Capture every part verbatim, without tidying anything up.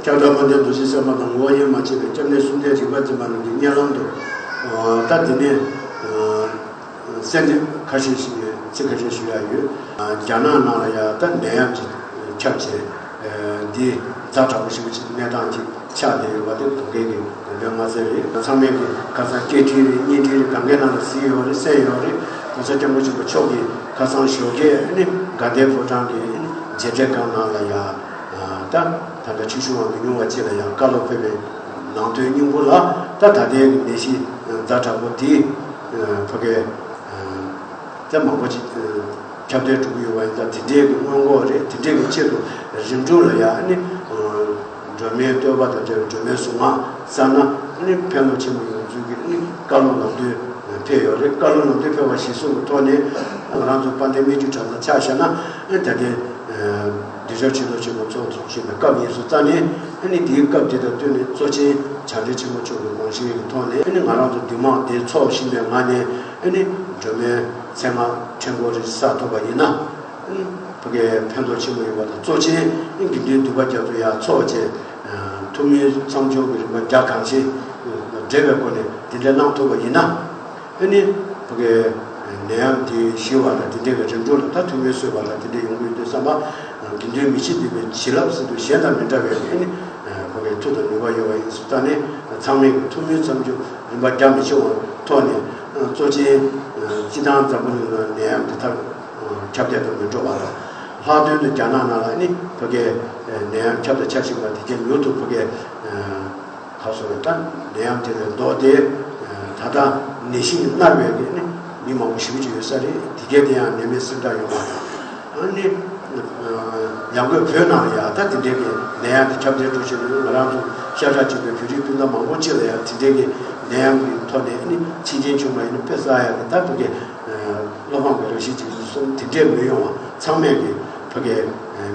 ལྕགས་བྲག་དཔལ་ལྡན་རྡོ་རྗེ་སེམས་དཔའ་དང་ངོ་བོ་དབྱེར་མ་མཆིས་པའི་སྐྱབས་གནས་གསུམ་ལྡན་རིག་པ་འཛིན་པ་རྣམས་ཀྱི་སྙན་ལམ་དུ། ད་འདི་ནས་གསན་དེབ་ཁ་ཤས་ཤིག་ནས་ཚིག་ཁ་ཤས་ཞུ་ཡ་ཡོད། རྒྱ་ནག་ནང་ལ་ཡང་ད་ནད་ཡམས་ཀྱི་ཁྱབ་བྱས། འདི་ཛ་དྲག་པོ་ཞེ་པོ་ཅིག་གནས་སྟངས་ཅིག་ཆགས་བསྡད་ཡོད་པ་དེ་དོན་གལ་གྱི་དོན་མ་ཟད་རེད། ཚང་མས་ཀྱི་ཁ་སང་སྐད་འཕྲིན་རེད། བརྙན་འཕྲིན་རེད། གང་གའི་ནང་ལ་གཟིགས་ཡོད་རེད། གསན་ཡོད་རེད། གོང་ས་སྐྱབས་མགོན་ཆེན་པོ་མཆོག་གིས་ཁ་སང་ཞོགས་ཀས་ནི་དགའ་ལྡན་ཕོ་བྲང་གི་མཇལ་འཕྲད་ཁང་ནང་ལ་ཡ། ད་ད་ལྟ་ཆུ་ཤུར་བ་མི་ཉུང་བ་ཅིག་ལ་ཡང་བཀའ་སློབ་ཕེབས་པའི་ནང་དོན་སྙིང་པོ་ལ། ད་ད་ལྟའི་ནད་གཞི་ཛ་དྲག་པོ་དེ་ཕ་གིར་ད་མང་པོ་ཅིག་ཁྱབ་གདལ་འགྲོ་གི་ཡོད་པ་ཡིན་ཙང་། དེ་འདྲའི་གི་སྔོན་འགོག་རེད། དེ་འདྲའི་གི་ཆེད་དུ་རིམ་གྲོ་ལ་ཡང་ནི་སྒྲོལ་མའི་བསྟོད་པ་དང་འབྲེལ་བའི་སྒྲོལ་མའི་གཟུངས་སྔགས་བསགས་ན་ནི་ཕན་ཐོགས་ཆེན་པོ་ཡོང་ཚུལ་གྱི་ནི་བཀའ་སློབ་ལམ་སྟོན་ཕེབས་ཡོད་རེད། བཀའ་སློབ་ལམ་སྟོན་ཕེབས་པ་གཞིར་བཟུང་གི་ཐོག་ནས་ང་རང་ཚོ་དཔལ་ལྡན་སྨད་རྒྱུད་གྲྭ་ཚང་ཆ་བཞག་ན། ཨ་ནི་ད་ལྟའི་ཨ་བདེ་མཆོག་ཆོས་རྫོང་ཆེན་མོ་ཚོགས་འདུ་ཞུས་པའི་སྐབས་ཡིན་སོང་ཙང་ནས། ཨ་ནི་དེའི་སྐབས་དེ་དང་བསྟུན་ནས་གཙོ་ཆེན་བྱང་འདྲེན་ཆེན་མོ་མཆོག་གི་དགོངས་བཞེད་ཀྱི་ཐོག་ནས། ཨ་ནི་ང་རང་ཚོ་འདུས་མང་དེ་ཚོགས་བཞིན་པའི་ངང་ནས། ཨ་ནི་སྒྲོལ་མའི་མཚན་སྔགས་ཕྲེང་སྐོར་རེ་བསགས་ཐུབ་པ་ཡིན་ན། ཨ་ནི་ཕ་གིར་ཕན་ཐོགས་ཆེན་པོ་ཡོད་པ་དང་། གཙོ་ཆེན་ཨ་ནི་དགེ་འདུན་འདུས་པ་རྒྱ་མཚོ་ཡར་ཚོགས་བྱས། ཐུགས་སྨོན་མཚམས་སྦྱོར་གྱི་རིམ་པ་རྒྱ་གང་ཆེ་འབྲེལ་བའི་སྒོ་ནས་དེ་འདྲ་གནང་ཐུབ་པ་ཡིན་ན། ཨ་ནི་ཕ་གིའི་ནད་ཡམས་དེ་ཞི་བ་དང་། དེ་འདྲའི་གི་རིམ་གྲོ་ལ་ད་ཐུགས་སྨོན་གསོས་པ་དང་དེ་འདྲ་ཡོང་གི་ཡོད་དུས་ཙམ་པ། དགེ་འདུན་མི་ཕྱེད་འདུས་པའི་བྱིན་རླབས་ཟེར་དུས་གཞན་དང་མི་འདྲ་བའི་ཨ་ནི་ཕ་གིའི་མཐུ་དང་ནུས་པ་ཡོད་པ་ཡིན་སོང་ཙང་ནས། ཚང་མས་ཀྱི་ཐུགས་སྨོན་མཚམས་སྦྱོར་རིམ་པ་རྒྱ་མི་ཆེ་བའི་ཐོག་ནས། གཙོ་ཆེན་སྤྱི་བཏང་འཛམ་བུ་གླིང་ལ་ནད་ཡམས་འདི་ལྟར་ཁྱབ་གདལ་དུ་མི་འགྲོ་བ་དང་། ལྷག་དོན་དུ་རྒྱ་ནག་ནང་ལ་ནི་ཕ་གིའི་ནད་ཡམས་ཁྱབ་དང་ཆགས་བཞིན་པ་དེ་གས་མྱུར་དུ་ཕ་གིའི་ཁ་སོ་རེ་ད་ནད་ཡམས་དེ་ལས་ལྡོག་སྟེ། ད་ལྟ་ནད་གཞི་མནར་བའི་ནི་མི་མང་པོ་ཞེ་པོ་ཅིག་ཡོད་ས་རེད། དེ་གས་དེ་ཡང་ནད་མེད་སེམས་ཁྲལ་ཡོང་བ་དང་། ཨ་ནི་ཡང་སྒོས་བོད་ནང་ལ་ཡང་ད་དེ་འདྲའི་གི་ནད་ཡམས་དེ་ཁྱབ་གདལ་འགྲོ་བཞིན་པའི། ང་རང་ཚོ་ཤ་ཁྲག་གཅིག་པའི་བོད་རིགས་སྤུན་ཟླ་མང་པོ་ཅིག་ལ་ཡང་དེ་འདྲའི་གི་ནད་ཡམས་ཀྱི་ཐོག་ནས་ནི་འཆི་རྐྱེན་བྱུང་བ་ཡིན་ན་དཔེ་བསགས་ཡག་གི་ད་ཕ་གིའི་བློ་ཕམ་གྱི་རང་བཞིན་ཅིག་གསུངས། དེ་འདྲས་མི་ཡོང་བ། ཚང་མས་ཀྱི་ཕ་གིའི་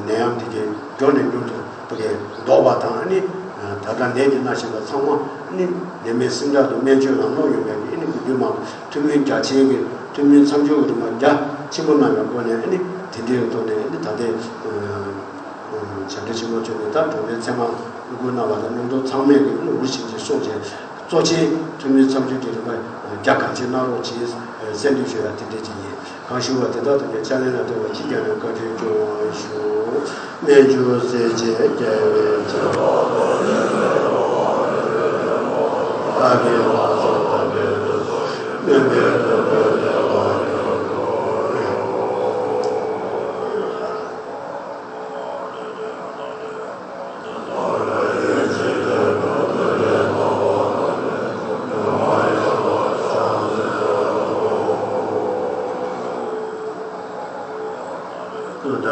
ནད་ཡམས་དེ་གས་མགྱོགས་ནས་མགྱོགས་སུ་ཕ་གིའི་ལྡོག་པ་དང་། ཨ་ནི་ད་ལྟ་ནད་ཀྱིས་མནར་བཞིན་པ་ཚང་མ་ནི་ནད་མེད་སེམས་ཁྲལ་དུ་སྨན་བཅོས་ལམ་ལྷོང་ཡོང་བའི་ཨ་ནི་དགེ་འདུན་མང་ཐུགས་སྨོན་རྒྱ་ཆེན་གྱི་ཐུགས་སྨོན་མཚམས་སྦྱོར་གྱི་རིམ་པ་རྒྱ་ཆེན་པོ་གནང་བའི་སྒོ་ནས། ཨ་ནི་དེ་འདྲའི་ཐོག་ནས་ཨ་ནི་ད་ལྟའི་བྱང་འདྲེན་ཆེན་མོ་མཆོག་ནས་ད་སྒྲོལ་མའི་མཚན་སྔགས་བསྐུལ་གནང་བ་དང་། རྣམ་རྟོག་ཚང་མས་ཀྱི་ཨ་ནི་འུར་ཞིང་ཞིང་གསུངས་བྱས། གཙོ་ཆེན་ཐུགས་སྨོན་མཚམས་སྦྱོར་གྱི་རིམ་པ་རྒྱ་གང་ཆེ་གནང་རོགས་གྱིས། གསན་དུ་ཞུ་ཡ་དེ་འདྲ་ཅིག་ཡིན། གང་ཞུ་བ་དེ་དག་ཐོག་ནས་ཕྱག་ལེན་ལ་བརྟེན་པ་ཅི་བསྐྱངས་ནས་བཀའ་དྲིན་སྐྱོང་བར་ཞུ། སྨན་ཆུ་སྲེག་བཅས་རྒྱལ་བའི་ཕྱིར། བདག་གིས་ལགས་སོ་བརྟན་པའི་ཚེ། སྨན་པའི་བསྟོད་པས་བདེ་བ་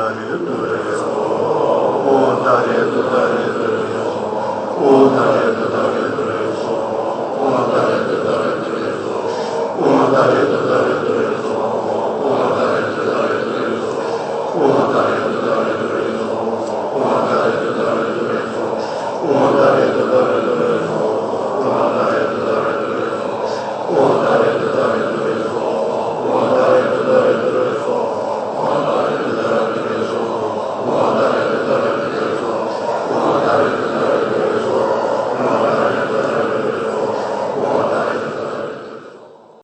འགྱུར་གྱུར་ཅིག།